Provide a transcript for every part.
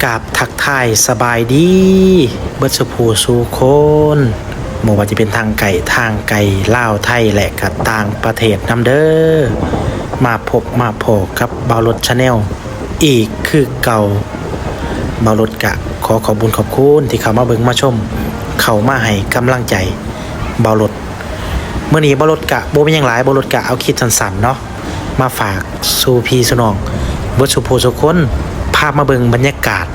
ກາບທັກທາຍສະບາຍດີເບິດສູ່ຜູ້ສູ່ຄົນ, ບໍ່ວ່າຈະເປັນທາງໃກ້ທາງໄກ ລາວ ໄທ ແລະ ກະຕ່າງປະເທດນຳເດີ. ມາພົບມາພໍ້ກັບບ່າວລົດ Channel ອີກຄືເກົ່າ. ບ່າວລົດກະຂໍຂອບບຸນຂອບຄຸນທີ່ເຂົ້າມາເບິ່ງມາຊົມ, ເຂົ້າມາໃຫ້ກຳລັງໃຈບ່າວລົດ. ມື້ນີ້ບ່າວລົດກະບໍ່ມີຫຍັງຫຼາຍ, ບ່າວລົດກະເອົາຄລິບສັ້ນໆເນາະ ມາຝາກສູ່ພີ່ສູ່ນ້ອງເບິດສູ່ຜູ້ສູ່ຄົນ, ພາມາເບິ່ງບັນຍາກາດ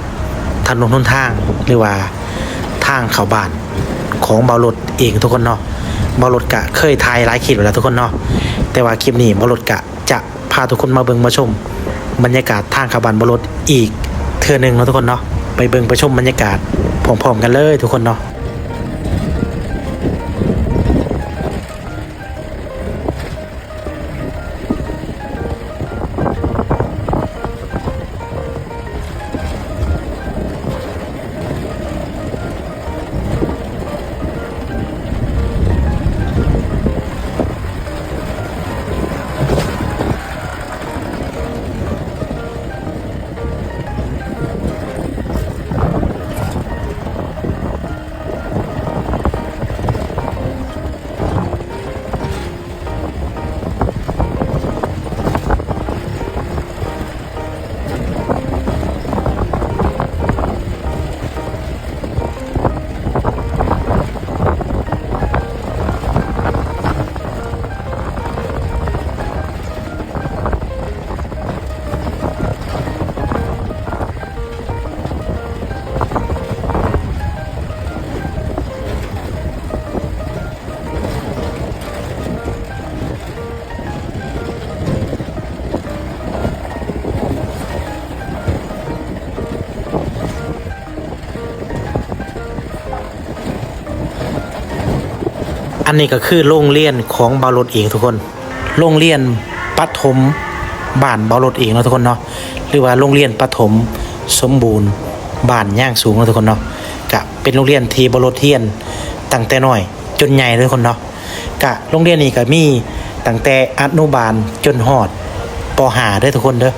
ຖະໜົນຫົນທາງ ຫຼືວ່າທາງເຂົ້າບ້ານຂອງບ່າວລົດເອງທຸກຄົນເນາະ. ບ່າວລົດກະເຄີຍຖ່າຍຫຼາຍຄລິບແລ້ວທຸກຄົນເນາະ, ແຕ່ວ່າຄລິບນີ້ບ່າວລົດກະຈະພາທຸກຄົນມາເບິ່ງມາຊົມບັນຍາກາດທາງເຂົ້າບ້ານບ່າວລົດອີກເທື່ອໜຶ່ງເນາະທຸກຄົນເນາະ. ໄປເບິ່ງໄປຊົມບັນຍາກາດພ້ອມໆກັນເລີຍທຸກຄົນເນາະ. ອັນນີ້ກໍຄືໂຮງຮຽນຂອງບ່າວລົດເອງທຸກຄົນ, ໂຮງຮຽນປະຖົມບ້ານບ່າວລົດເອງເນາະທຸກຄົນເນາະ ຫຼືວ່າໂຮງຮຽນປະຖົມສົມບູນບ້ານຍາງສູງເນາະທຸກຄົນເນາະ. ກະເປັນໂຮງຮຽນທີ່ບ່າວລົດຮຽນຕັ້ງແຕ່ນ້ອຍຈົນໃຫຍ່ເດີທຸກຄົນເນາະ. ກະໂຮງຮຽນນີ້ກະມີຕັ້ງແຕ່ອະນຸບານຈົນຮອດ ປໍຫ້າ ເດີທຸກຄົນເດີ.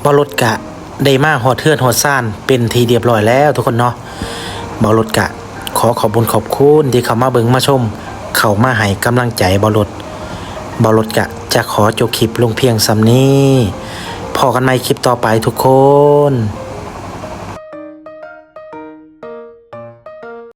ບ່າວລົດກະໄດ້ມາຮອດເຮືອນຮອດຊານເປັນທີ່ຮຽບຮ້ອຍແລ້ວທຸກຄົນເນາະ. ບ່າວລົດກະຂໍຂອບບຸນຂອບຄຸນທີ່ເຂົ້າມາເບິ່ງມາຊົມ, ເຂົ້າມາໃຫ້ກຳລັງໃຈບ່າວລົດ. ບ່າວລົດກະຈະຂໍຈົບຄລິບລົງພຽງສ່ຳນີ້. ພໍ້ກັນໃໝ່ຄລິບຕໍ່ໄປທຸກຄົນ.